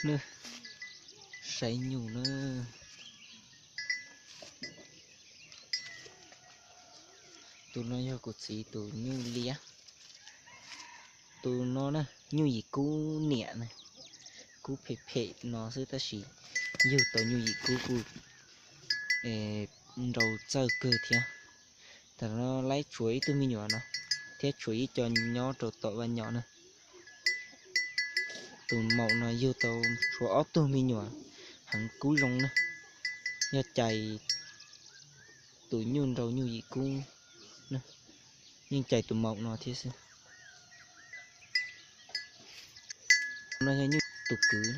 Nws saib nyuj na. Tus no yog kuv txiv tus nyuj liab. Tus no na, nyuj yim kub niam na, kub phem phem no xwb tab sis yug tau nyuj yim kub kuj nrau txawj kawg thiab. Tam no laib tshuav ib tug me nyuam no thiab tshuav ib co nyob rau tom vaj nyom na. Tus maum no yug tau tshuav ob tug me nyuam heev kub zoo na. Yog cais tus nyuj nrau nyuj yim kub, yeej cais tus maum no thiab xwb. No yog nyuj tus kwv.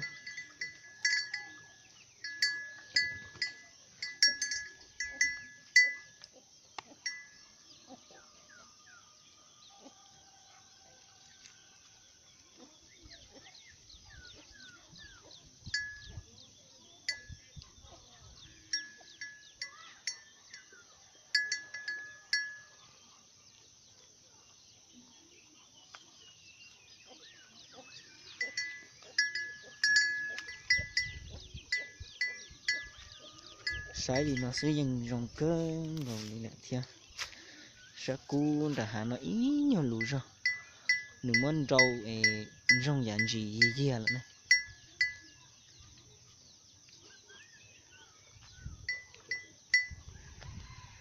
Saib li no xwb yeej zoo kawg nkaus li lawm thiab. Sab kub nram hav no ib nyuag lus zog, nws muab nrau es ntsoog yav ntsis yiag yiag lawm na.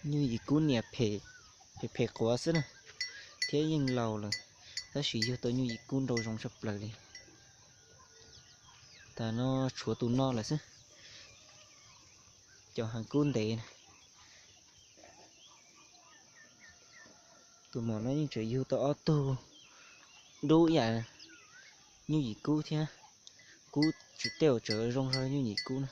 Nyuj yim kub niam phem, phem phem quav xwb na, thiab yeej laus lawm, tab sis yug tau nyuj yim kub nrau zoo tshaj plaws li. Tas no tshuav tus no lawm xwb, cov heev kub ntev na. Tus maum no yeej tseem yug tau ob tug dub yam nyuj yim kub thiab, kub tsis tej uas tseem zoo zog nyuj yim kub na.